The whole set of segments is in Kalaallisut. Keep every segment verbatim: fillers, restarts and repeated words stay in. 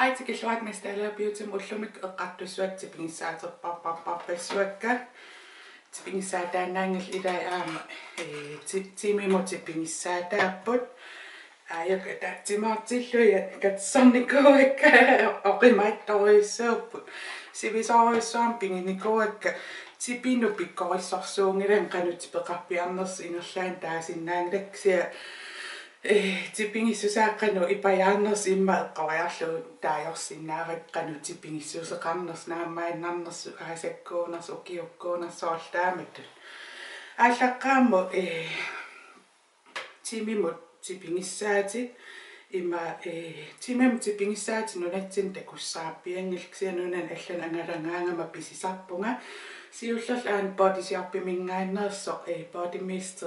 Aitsikilluat Mistala Beautymut, ullumi eqqartussavakka tipigissaaterpassuakka. Tipigissaataannaanngillat, ilai aamma, ee, ti-, timimut tipigissaataapput. Aajuku ataatsimoortillugit katersornikuuakka, oqimaattorujussuupput. Sivisoorujussuarmik piginikuuakka, tipinut pikkorissorsuunngilanga qanoq tipeqarpiarnersoq, ingerlaannaq taasinnaanngilakka, kisianni ee, tipigissusaa qanoq ipajaarnersoq immaqa eqqoriarlugu taagorsinnaavakka qanoq tipigissuseqarnersoq, naammagiinnarnersoq, aasakkuunersoq, ukiukkuunersoq, soorlu taamatut. Aallaqqaammut, ee, timimut tipigissaatit, ima, ee, timimut tipigissaatit nunatsinni takussaappianngillat, kisianni nunani allani angalagaangama pisisarpunga. Siullerlu aana Body Shopiminngaanneersoq, ee, body mist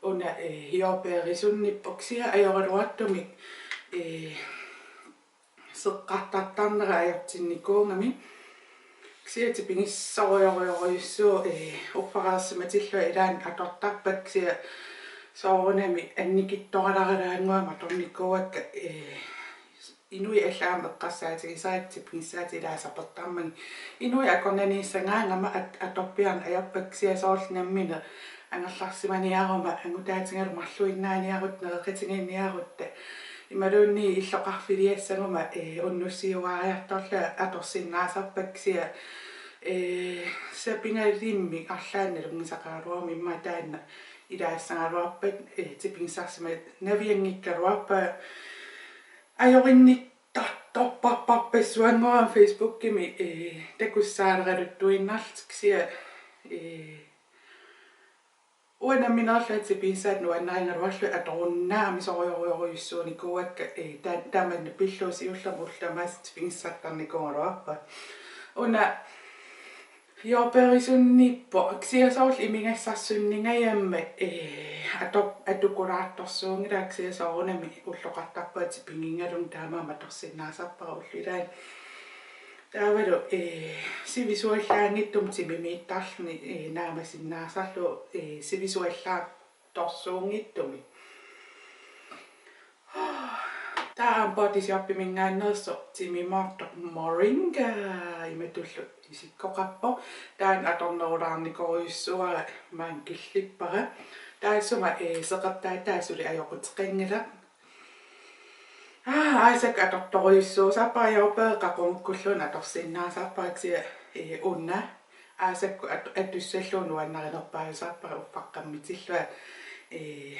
una, ee, jordbærisunnippoq, kisianni ajoraluartumik, ee, seqqartartarnera ajortinnikuugami. Kisianni tipigissorujorujussuuvoq, ee, uffareersimatillunga ilaanni atortarpakka, kisianni soorunami annikitsuararalaannguamik atornikuuakka, ee, inuit allat aamma eqqarsaatigisarakkit tipigissaatit ilaa sapertarmagit. Inuit akornanniissagaangama at-, atorpiarneq ajorpakka, kisianni soorlu nammineq angerlarsimaniaruma angutaatigalu marluinnaaniarutta, nereqatigiinniarutta, imaluunniit illoqarfiliassaguma, ee, unnussiuaariartorlunga atorsinnaasarpakka, kisianni, ee, sapigalimmik arlaannik nalunngisaqaraluaruma immaqa taanna ilaassagaluarpat, ee, tipigissarsimanavianngikkaluarpara. Ajorinnik tartorparparpassuannguamik Facebookimi, ee, takussaaleraluttuinnarlutik, kisianni, ee, uanga nammineerlunga tipigissaat nuannarigaluarlugit atorunnaaramisorujorujussuunikuuakka, ee, ta-, tamanna pillugu siullermik ullut tamaasa tipigissartarnikuugaluarpara. Una jordbærisunnippoq, kisianni soorlu imigassarsunningajammat, ee, ator-, atukulaartorsuunngilaq, kisianni soorunami ulloqartarpunga tipigigalunga, taamaammat atorsinnaasarpara ullut ilaanni. Taavalu, ee, sivisuallaanngitsumik timimiittarluni, ee, naamasinnaasarlugu, ee, sivisuallaartorsuunngitsumik. Taava Body Shopiminngaanneersoq timimoortoq Moringa, imatullu isikkoqarpoq. Taanna atornerulaarnikorujussuuara, maanga killippara. Taassuma, ee, seqertaataa suli ajoquteqanngilaq. Aa, aasakkut atortorujussuusarpara, jordbær qaqugukkulluunniit atorsinnaasarpara, kisianni, ee, una aasakkut at-, atussallugu nuannarinerpaajusarpara uffaqqammitillunga, ee,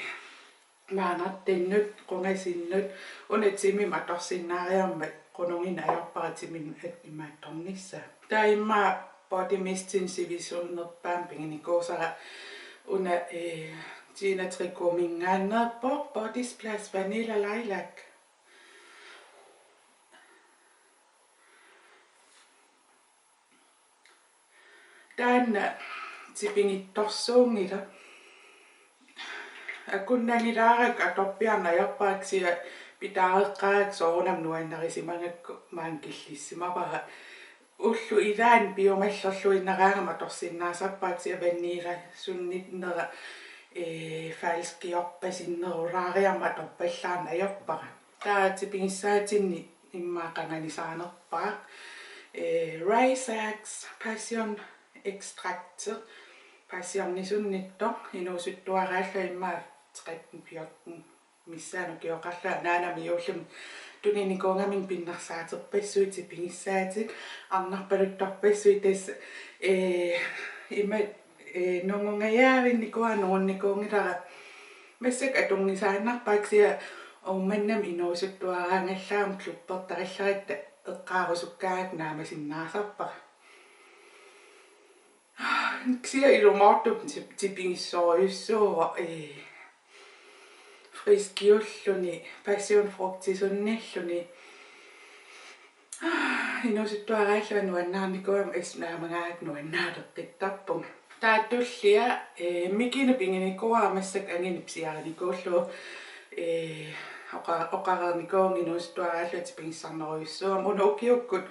maanartinnut, qungasinnut. Una timimut atorsinnaariarmat qunugineq ajorpara timimut at-, imaattornissaa. Taava immaqa body mistinik sivisunerpaamik piginikuusara una, ee, Gina Tricotimingaanneerpoq, Body Splash Vanilla Lilac. Taanna tipigittorsuunngilaq. Akunnanngilara atorpiarneq ajorpara, kisianni pitaareqqaarakku soorunami nuannarisimagakku maanga killissimavara. Ullut ilaanni piumallerluinnaraangama atorsinnaasarpara, kisianni vanillasunnera, ee, falskiorpasinnerulaariarmat atorpallaarneq ajorpara. Taava tipigissaatinni immaqa qanganisaanerpaaq, ee, Raysax Passion Extract, passiornisunnittoq, inuusuttuaraallunga immaqa tretten fjorten missaani ukioqarlunga, naanami juullimi tuninikuugaminnga pinnersaaterpassuit tipigissaatit, arnarpaluttorpassuit, tassa, ee, ima, ee, nungungajaavinnikuuara, nungunnikuunngilara. Massakkut atunngisaannarpara, kisianni Uummannami inuusuttuaraangallaramik klubbertarallaratta eqqaarusukkaangakku naamasinnaasarpara. Kisianni ilumoortumik tip-, tipigissorujussuuvoq, ee, friskiulluni, passionfrugtisunnilluni. Inuusuttuaraallunga nuannaarnikuugama assut naamagaangakku nuannaaleqqittarpunga. Taava tullia, ee, mikineq piginikuuara massakkut anginip siarinikuullugu, ee, oqa-, oqareernikuuvunga inuusuttuaraallunga tipigissarnerujussuugama. Una ukiukkut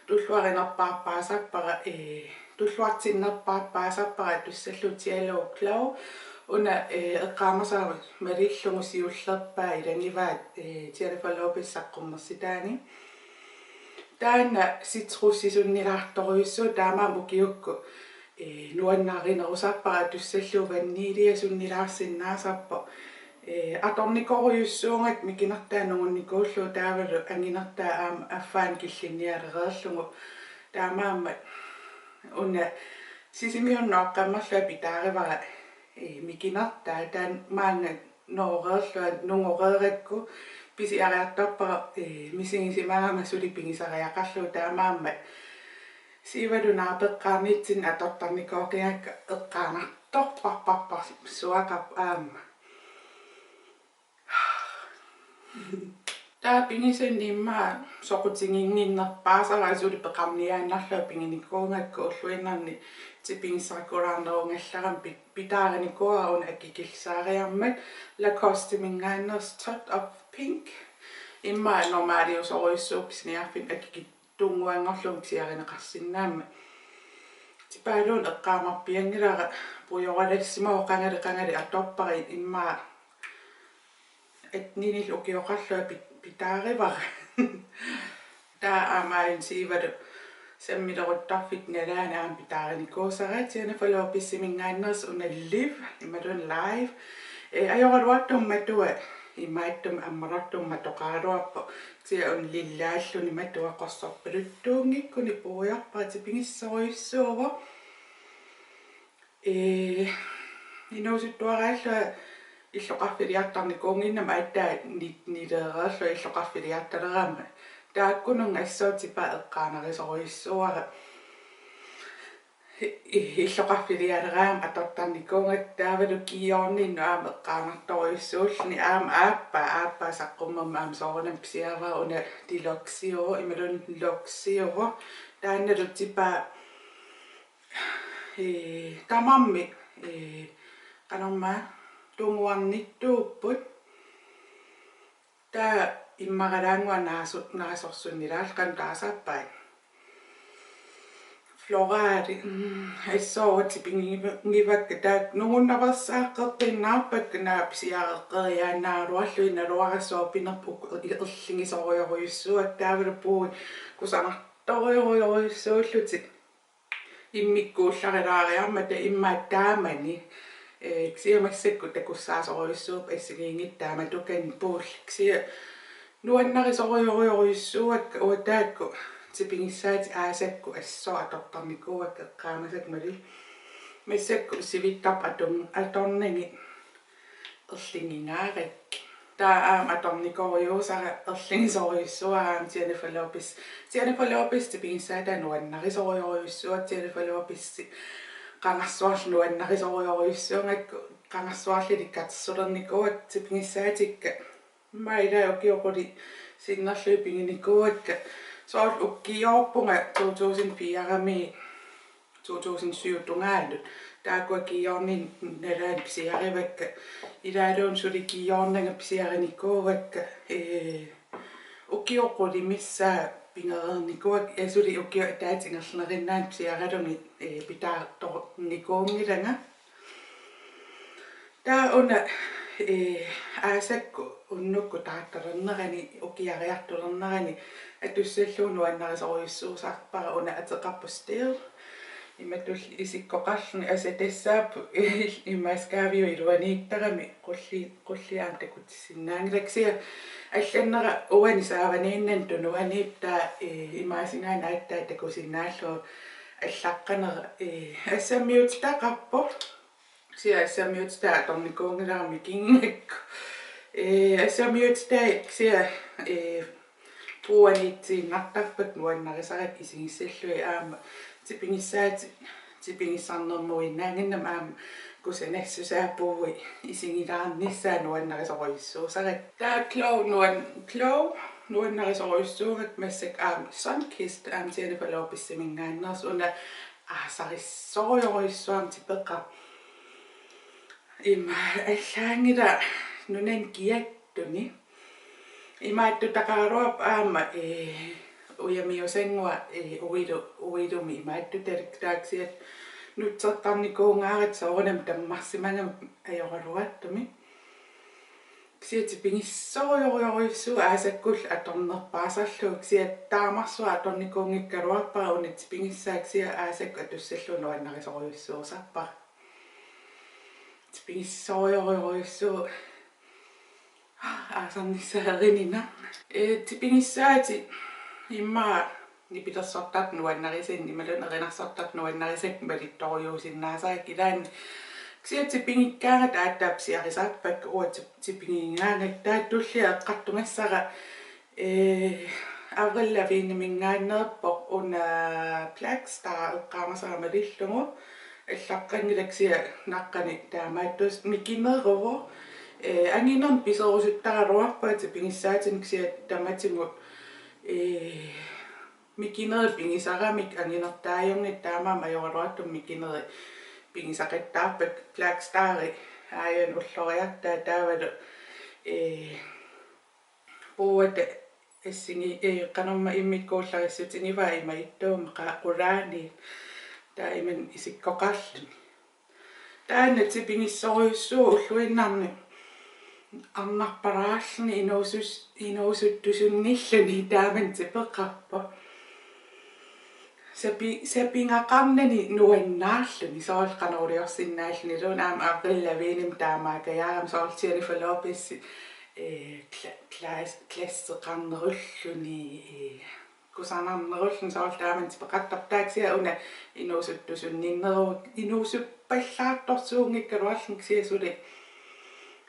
tulluarinerpaarpaasarpara, ee, tulluartinnerpaarpaasarpara atussallugu Yellow Glow. Una, ee, eqqaamasara malillugu siullerpaaq ilagivaat, ee, Jennifer Lopez saqqummersitaani. Taanna citrusisunnilaartorujussuuvoq, taamaammat ukiukkut, ee, nuannarinerusarpara, atussallugu vaniljesunnilaarsinnaasarpoq. Ee, atornikorujussuugakku mikinertaa nungunnikuullugu taavalu anginertaa aamma affaani killinnialereerlugu. Taamaammat una Sisimiunut nooqqammerlunga pitaarivara, ee, mikinertaa, taanna maanga nooreerlunga nungoreerakku pisiariartorpara, ee, misigisimagama suli pigisariaqarlugu, taamaammat Siivalu naapeqqaarnitsinni atortarnikooqigakku eqqaanartorparparparsuaqarpoq aamma. Taava pigisanni immaqa soqutiginnginnerpaasara, suli peqarniaannarlunga piginikuugakku, ulluinnarni tipigissarikulaarnerugallarama pi-, pitaarinikuuara una akikillisaariarmat, Lacostemingaanneersoq Touch of Pink. Immaqa normaaliusorujussuuvoq pisiniarfinni akikit- tunnguanngorlugu pisiarineqarsinnaammat. Tipaaluunniit eqqaamarpianngilara, pujoralassimavoq qangali qangali atorpara, immaqa attenillu ukioqarlunga pit-, pitaarivara. Taava aamma aajuna Siivalu sammileruttorfittut nalaani aamma pitaarinikuusara, Jennifer Lopez-imingaanneersoq una Live, imaluunniit Live. Ee, ajoraluartumik matua imaattumik ammarartumik matoqaraluarpoq. Kisianni una lillaalluni matua qorsorpaluttuunngikkuni puigorpara, tipigissorujussuuvoq. Ee, inuusuttuaraallunga illoqarfiliartarnikuunnginnama aatsaat ni-, nileereerlunga illoqarfiliartalerama. Taakkununnga assut tipaa eqqaanarisorujussuuara. I-, illoqarfilialeraangama atortarnikuugakku, taavalu kiiorninnut aamma eqqaanartorujussuulluni aamma aappaa, aappaa saqqummermat aamma soorunami pisiarivara, una Deluxe-iuvoq imaluunniit Luxe-iuvoq, taannalu tipaa, ee, tamarmik, ee, qanormaa tunguarnittuupput. Taava immaralaannguaq naasu-, naasorsunnilaarluni, qanoq taasarpaat. Florali, mm, assut tipigivakka, taakku nungunnaveersaaqqeqqinnaarpakka, naak pisiareqqeriaannaagaluarlugit, naluara sooq pinerpoq, erligisorujorujussuuakka, taavalu puui kusanartorujorujussuullutik. Immikkuullarilaariarmata immaqa taamani, ee, kisianni massakkut takussaasorujussuupput assigiinngitsut taamatukanni puullit. Kisianni nuannarisorujorujussuuakka, uanga taakku tipigissaatit aasakkut assut atortarnikuuakka eqqaamasakka malillugit. Massakkut sivittarput atorn-, atornagit erligigaarakkit. Taava aamma atornikorujuusara, erligisorujussuuara aamma Jennifer Lopez. Jennifer Lopez tipigissaataa nuannarisorujorujussuuakka, Jennifer Lopez qangarsuarli nuannarisorujorujussuugakku, qangarsuarli katersulernikuuakka tipigissaatikka. Immaqa ilaa ukiut qulit sinnerlugit piginikuuakka. Soorlu ukioqquunga to tusind fire-miit to tusind syv tungaanut. Taakkua kiiorninni nalaani pisiarivakka. Ilaaluunniit suli kiiornanga pisiarinikuuakka. Ee, ukiut qulit missaat pigereernikuuakka. Ja suli ukiut ataatsip ingerlanerinnaani pisiaralugit, ee, pitaartornikuunngilanga. Taava una, ee, aasakkut unnukkut taartalernerani, ukiariartulernerani atussallugu nuannarisorujussuusarpara, una ateqarpoq Still. Imatut isikkoqarluni, asa tassaapput imaasakaaviup iluaniittarami, qulli-, qulliit aamma takutissinnaanngillat, kisianni allannera uani saavaniinnani tunuaniippoq, taava, ee, imaasinaani aatsaat takusinnaallugu allaqqanera, ee, assammiutitaqarpoq. Kisianni assammiutitaa atornikuunngilara mikinngikku. Ee, assammiutitai kisianni, ee, puuaniitsiinnartarpakka nuannarisarakkit isigissallugit, aamma tipigissaatit tipigissarnermuinnaannginnamik aamma kusanassusaa puui isigilaarnissaa nuannarisorujussuusarakkit. Taava Glow nuan-, Glow nuannarisorujussuugakku, massakkut aamma Sunkissed aamma Jennifer Lopez-imingaanneersoq, una aasarissorujorujussuarmik tipeqarpoq. Ima allaanngilaq nunani kiattuni. Imaattutaqaraluarpoq aamma, ee, ujamiusannguaq, ee, uilu-, uilumi imaattutalik, taava kisianni nutsertarnikuugaarakkit soorunami tammarsimagami ajoraluartumik. Kisianni tipigissorujorujussuuvoq aasakkullu atornerpaasarlugu, kisianni taamarsuaq atornikuunngikkaluarpara una tipigissaa, kisianni aasakkut atussallugu nuannarisorujussuusarpara. Tipigissorujorujussuuvoq. Aasarnissaa erinina. Ee, tipigissaatit immaqa nipilersortartut nuannarisakkit imaluunniit erinarsortartut nuannarisakkit malittorujuusinnaasarakkit ilaanni. Kisianni tipigikkaangat aatsaat pisiarisarpakka, uanga tip-, tipigigaangakkit. Taava tullia eqqartugassara, ee, Avril Lavigneminngaanneerpoq una Black Star eqqaamasara malillugu. Allaqqanngilaq, kisianni naqqani taamaattuusoq mikineruvoq. Ee, anginernik piserusuttaraluarpara tipigissaatinik, kisianni tamatigut, ee, mikinerit pigisaramik anginertaajunngitsut, taamaammat ajoraluartumik mikinerit pigisaqattaarpakka. Black Stari aajuna ulloriartaa taavalu, ee, puuata assigi-, ee, qanormaa immikkuullarissutigivaa ima ittuummat qa-, qulaaniit, taava imannak isikkoqarluni. Taanna tipigissorujussuuvoq ulluinnarni arnarpalaarluni inuusus-, inuusuttusunnilluni taamani tipeqarpoq. Sapi-, sapigaqarnani nuannaarluni, soorlu qanoq iliorsinnaalluniluunniit, aamma Avril Lavignemi taamaakkajaarami, soorlu Jennifer Lopez, ee, gla-, glas-, glasseqarnerulluni, ee, kusanarnerulluni, soorlu taamani tipeqartarpoq. Taava kisianni una inuusuttusunninneru-, inuusuppallaartorsuunngikkaluarluni, kisianni suli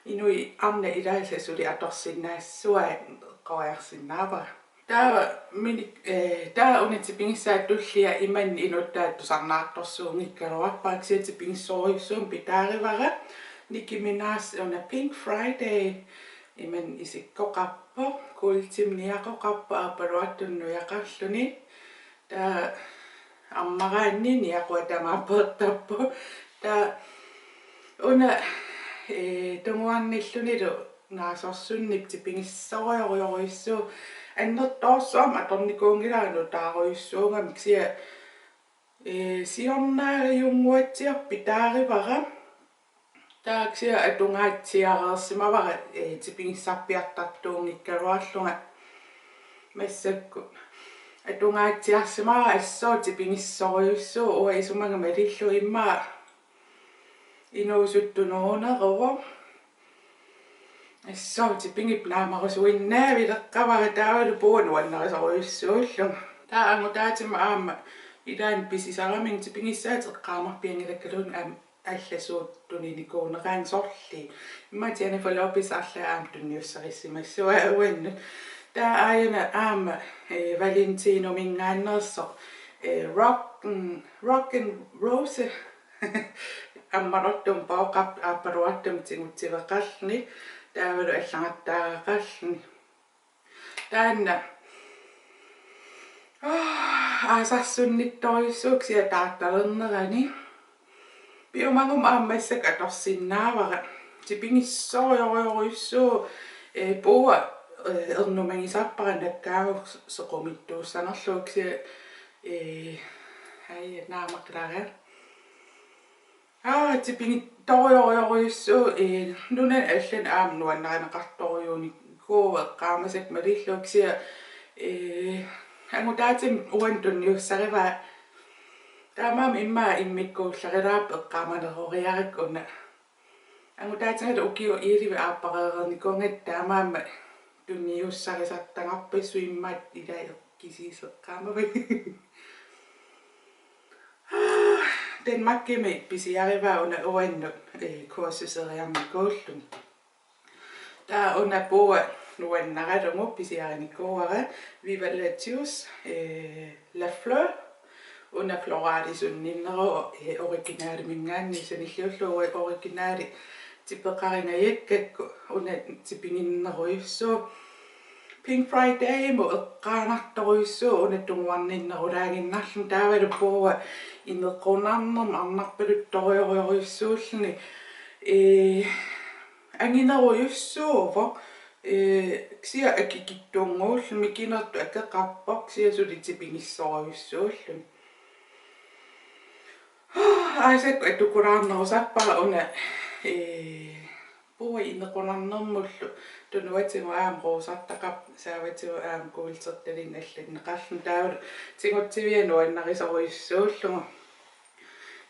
inuit arnat ilaasa suli atorsinnaassuaat eqqoriarsinnaavara. Taava minik-, ee, taava una tipigissaa tullia imannak inuttaata tusarnaartorsuunngikkaluarpara, kisianni tipigissorujussuarmik pitaarivara. Nicki Minaj una Pink Friday, imannak isikkoqarpoq, kuultimik niaqoqarpoq aappaluartumik nujaqarluni. Taava ammaraanni niaqua tamaat peertarpoq. Taava una, ee, tunguarnillunilu naasorsunnip tipigissorujorujussuuvoq, annertoorsuarmik atornikuunngilara nutaarujussuugami, kisianni, ee, siornaagajunnguatsiarpoq pitaarivara. Taava kisianni atungaatsiareersimavara, ee, tipigissarpiartartuunngikkaluarlunga massakkut. Atungaatsiarsimavara, assut tipigissorujussuuvoq, uanga isumaga malillugu immaqa inuusuttuneruneruvoq. Assut tipigippoq, naamarusuinnaavileqqavara taavalu puua nuannarisorujussuullunga. Taava angutaatima aamma ilaanni pisisaramiuk tipigissaatit eqqaamarpianngilakkaluunniit aamma allasuut tuninikuuneqaangat, sorliit. Immaqa Jennifer Lopez arlaat aamma tunniussarissimassavaa uannut. Taava aajuna aamma, ee, Valentinominngaanneersoq, ee, Rock, mm, Rock and Rose ammalortumik pooqarpoq aappaluartumik tigutsiveqarluni, taavalu allagartaagaqarluni. Taanna, aa, aasarsunnittorujussuuvoq kisianni taartalernerani. Piumaguma aamma massakkut atorsinnaavara. Tipigissorujorujussuuvoq, ee, puua, ee, ernumagisarpara nakkaagut sequmittuussanerlugu, kisianni, ee, ai, naamaqqilaria. Aa, tipigissorujorujussuuvoq, ee, nunani allani aamma nuannarineqartorujuunikuuvoq eqqaamasakka malillugu, kisianni, ee, angutaatima uannut tunniussarivaa. Taamaammat immaqa immikkuullarilaarpoq eqqaamaneroriarakku una. Angutaatigalu ukiut elleve aappareerernikuugakkit, taamaammat tunniussarisartagarpassuit immaqa ilai kisiisa eqqaamavakka. Danmarkimi pisiarivaa una uannut, ee, kursuseriarnikuulluni. Taava una puua nuannaralugu pisiarinikuuara, Viva La Juice, ee, La Fleur. Una floralisunninneruvoq, ee, originaliminngaanniit, sanilliullugu uanga originali tipeqaringajakkakku una tipiginnerujussuuvoq. Pink Fridaymut eqqaanartorujussuuvoq una tunguarninnerulaaginnarluni, taavalu puua inequnarnermik arnarpaluttorujorujussuulluni. Ee, anginerujussuuvoq, ee, kisianni akikitsunnguulluni, mikinertut akeqarpoq, kisianni suli tipigissorujussuulluni. Aasakkut atukulaarnerusarpara una, ee, Puua inequnarnermullu tunuatigut aamma roosartaqarpoq, saavatigut aamma kuultertalinnut allanneqarluni, taavalu tigutsiviat nuannarisorujussuullugu.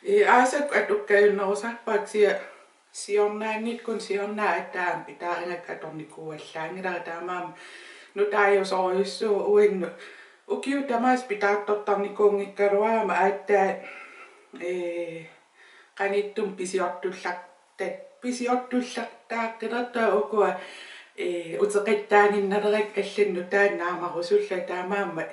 Ee, aasakkut atukkajunnerusarpara kisianni siornaanngikkunik siorna aatsaat aamma pitaarigakku atornikuuallaanngilara, taamaammat nutaajusorujussuuvoq uannut. Ukiut tamaasa pitaartortarnikuunngikkaluarama aatsaat, ee, qanittumi pisiortullar-, ta-, pisiortullartaaqqilertut ukua, ee, uteqattaaginnalerakku allanut nutaat naamarusullugit, taamaammat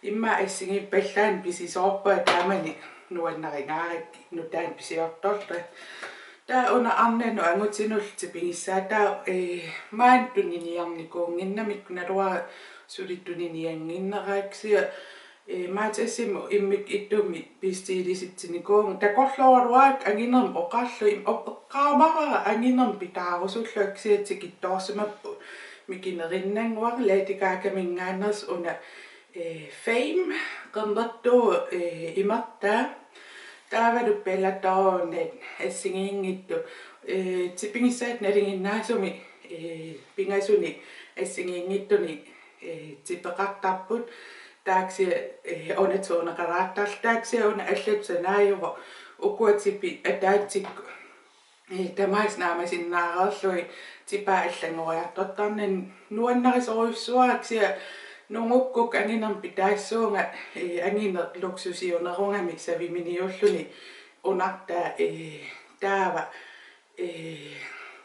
immaqa assigiippallaanni pisisoorpunga taamani nuannarigaarakkit nutaamik pisiortorlugit. Taava una arnanut angutinullu tipigissaat, taava, ee, maani tuniniarnikuunnginnamikku, naluara suli tuniniannginneraat, kisianni, ee, Matasimi immikkut ittumik bestilisinikuuvunga, takorlooraluarakku anginermik oqarlunga, im-, op-, eqqaamavara anginermik pitaarusullunga, kisianni tikittoorsimapput mikinerinnannguaq. Lady Gaga-minngaanneersoq una, ee, Fame, qernertuuvoq, ee, imertaa. Taavalu Bella Thorne assigiinngitsut, ee, tipigissaat nalinginnaasumik, ee, pingasunik assigiinngitsunik, ee, tipeqartarput. Taava kisianni, ee, undertoneqalaartarluni. Taava kisianni una allatut sanaajuvoq ukua tipit ataatsikkut, ee, tamaasa naamasinnaareerlugit tipaa allanngoriartortarnani. Nuannarisorujussuuara, kisianni nungukkukku anginermik pitaassuunga, ee, angineq luksusiunerugami saviminiulluni unartaa, ee, taava, ee,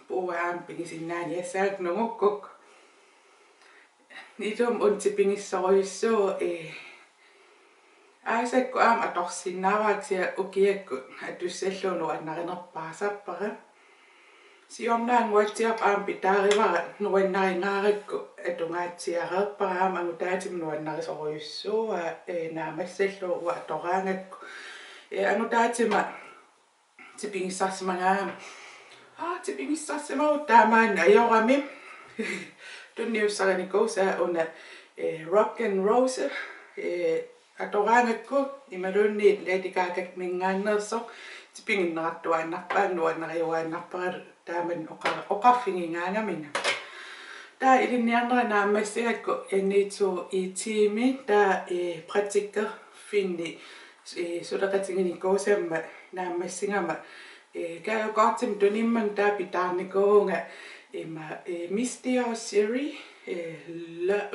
puua aamma pigisinnaaniassaanga nungukkukku. Ilumut una tipigissorujussuuvoq, ee, aasakkut aamma atorsinnaavara, kisianni ukiakkut atussallugu nuannarinerpaasarpara. Siornaannguatsiarpoq aamma pitaarivara, nuannarigaarakku atungaatsiareerpara, aamma angutaatima nuannarisorujussuuara, ee, naammassallugu uanga atoraangakku. Ee, angutaatima tipigissarsimagaangama. Aa, tipigissarsimagutta taamaanna ajorami. Tunniussarinikuusaa una, ee, Rock and Rose, ee, atoraangakku imaluunniit Lady Gaga-minngaanneersoq tipiginnerartuaannarpaanga, nuannariuaannarpara taamani oqa-, oqarfigigaangaminga. Taava ilinniarnera naammassigakku N E to E T-mi, taava, ee, praktikkerfinni, ee, suleqatiginikuusammat naammassigama, ee, gavekortimik tunimmagu taava pitaarnikuuvunga ima, ee, Miss Dior Chérie, ee, Le,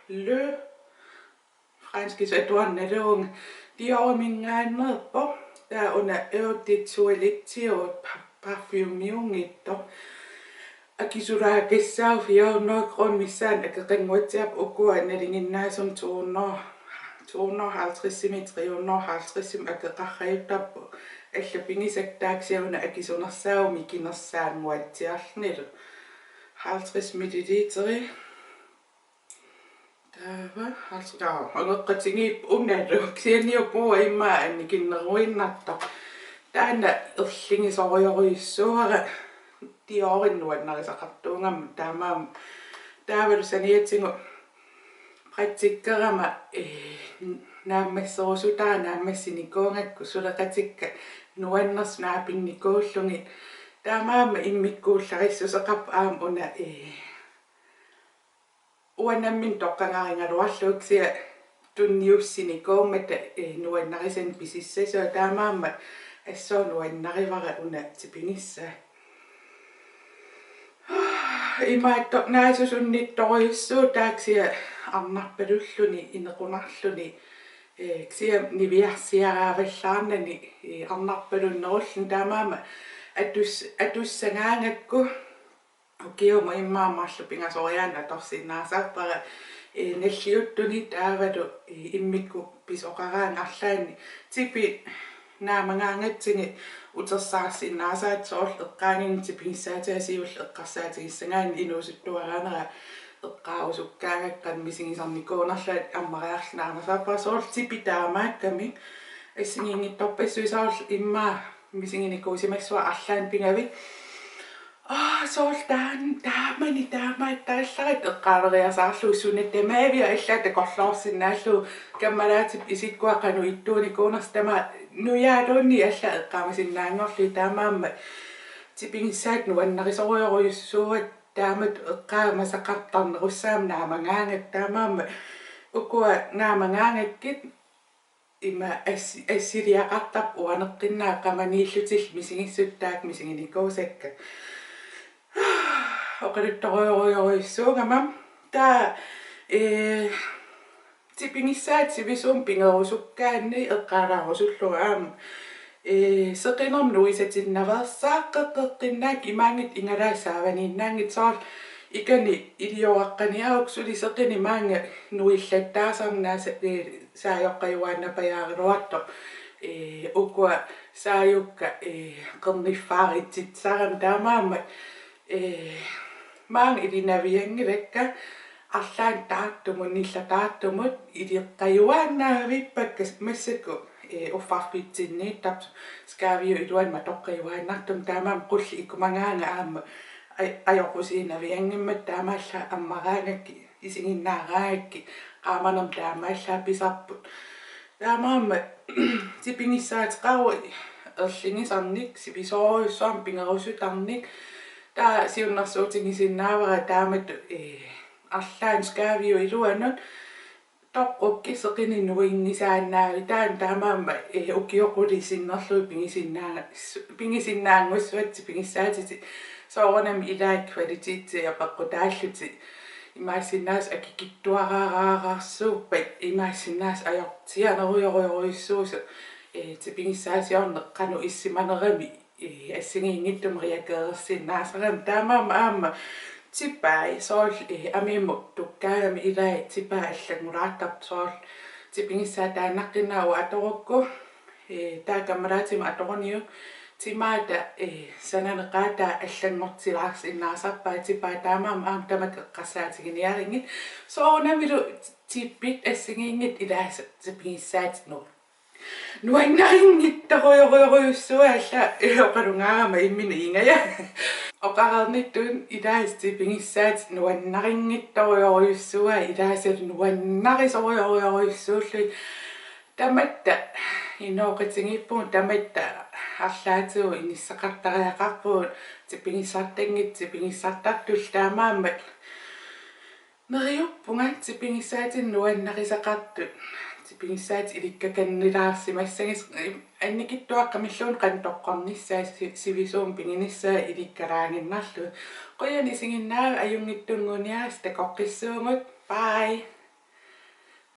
Le, franskisut atuarnaluunga, Dior-minngaanneerpoq. Taava una Eau de Toilette pa-, parfumiunngitsoq. Akisulaakassaaq, fire hundrede kroner missaani akeqannguatsiarpoq, ukua nalinginnaasumik to hundrede, to hundrede og halvtreds-imit tre hundrede og halvtreds-imut akeqarajuttarput. Allat pigisakka, taava kisianni una akisunersaavoq mikinersaannguatsiarlunilu. Halvtreds milliliteri. Taava, halvtreds, taava, angeqqatigiippoq unalu, kisianni puua immaqa annikinneruinnartoq. Taanna erligisorujorujussuuara Diorinut nuannarisaqartuugama, taamaammat. Taavalu saniatigut praktikkerama, ee, naammasserusutara naammassinikuugakku suleqatikka nuannersut naapinnikuullugit. Taamaammat immikkuullarissuseqarpoq aamma una, ee, uanga nammineq toqqagarigaluarlugu, kisianni tunniussinikuummata, ee, nuannarisanik pisissasuat, taamaammat assut nuannarivara una tipigissaa. Imaattoq naasusunnittorujussuuvoq, taava kisianni arnarpalulluni, inequnarluni, ee, kisianni niviarsiaraavallaarnani, ee, arnarpalunnerulluni, taamaammat atus-, atussagaangakku ukiumut immaqa marluk pingasoriaaneq atorsinnaasarpara, ee, nalliuttuni taavalu, ee, immikkut pisoqaraangat arlaanni tipit naamagaangatsigit utersaarsinnaasaat, soorlu eqqaaginni tipigissaatiga siulleq eqqarsaatigissagaanni inuusuttuaraanera eqqaarusukkaangakku qanoq misigisarnikuunerlunga ammariarlunga naammassarpara, soorlu tipit taamaakkamik assigiinngitsorpassuit, soorlu immaqa misiginikuusimassuara arlaanni pigavik. Aa, soorlu taan-, taamani taamaattaallarata eqqaaleriasaarlugu suna tamaavia allaat takorloorsinnaallugu, kammalaatip isikkua qanoq ittuunikuunersoq, tamaat nujaaluunniit allaat eqqaamasinnaanngorlugit, taamaammat tipigissaat nuannarisorujorujussuuakka taamatut eqqaamasaqartarnerussaammat naamagaangakkit, taamaammat ukua naamagaangakkit ima assi-, assiliaqartarput uaneqqinnaaq qamaniillutillu misigissutaat misiginikuusakka. Oqaluttorujorujorujussuugama taava, ee, tipigissaat sivisuumik pigerusukkaanni eqqaalaarusullugu aamma, ee, seqinermut nuisatinnaveersaaq qeqqeqqinnaaq imaanngitsoq igalaat saavaniinnaanngitsoq soorlu ikani ilioraqqaniaruk suli seqineq maanga nuillattaasarnaa sa-, ee, saajoqqajuaannapajaaraluartoq, ee, ukua saajukka, ee, qerniffaarititsisarami taamaammat, ee, maanga ilinavianngilakka arlaannut taartumut, nillataartumut iliqqajuaannavippakka massakkut, ee, uffarfitsinniittartut skaaviup iluani matoqqajuaannartumik taamaammat qulleq ikumagaangat aamma aj-, ajoqusiinavianngimmat taamaallaat ammaraangakkit isiginnaaraangakkit qaamanermut taamaallaat pisarput. Taamaammat tipigissaateqarpoq erligisarnik sivisoorujussuarmik pigerusutarnik. Taava siunnersuutigisinnaavara taamatut, ee, arlaannut skaaviup iluanut toqqukkit seqineq nuinngisaannaavik taanna taamaammat, ee, ukioq qulit sinnerlugit pigisinnaa-, pigisinnaanngussuakkit tipigissaatitit soorunami ilaat kvalitetit apeqqutaallutik. Imaassinnaavoq akikitsuaraaraarsuuppat, imaassinnaavoq ajortianerujorujorujussuusoq, ee, tipigissaasiorneq qanoq issimanerami, ee, assigiinngitsumik reagerersinnaasarami. Taamaammat aamma tipai soorlu, ee, amimmut tukkaagami ilaat tipaat allanngulaartartut soorlu tipigissaat taannaqqinnaaq uanga atorukku, ee, taava kammalaatima atoruniuk timaata, ee, sananeqaataa allanngortilaarsinnaasarpaat tipaat taamaammat aamma tamakku eqqarsaatiginiarisigit. Soorunamilu tippit assigiinngitsut ilaasa tipigissaatit nuannarinngitsorujorujorujussuuakka, ee, oqalungaarama imminut iingaja. Oqareernittut ilaasa tipigissaatit nuannarinngitsorujorujussuuakka ilaasalu nuannarisorujorujorujussuullugit. Tamatta inooqatigiippugut, tamatta arlaatigut inissaqartariaqarpugut tipigissartanngitsut tipigissartartullu taamaammat. Neriuppunga tipigissaatinik nuannarisaqartut, tipigissaatit ilikkakannilaarsimassagissi, annikitsuaqqamilluunniit qanoq toqqornissaa si-, sivisuumik piginissaa ilikkalaannginnarlugu. Qujanaq isiginnaagavit, ajunngitsunnguuniarisi, takoqqissuugut. Bye.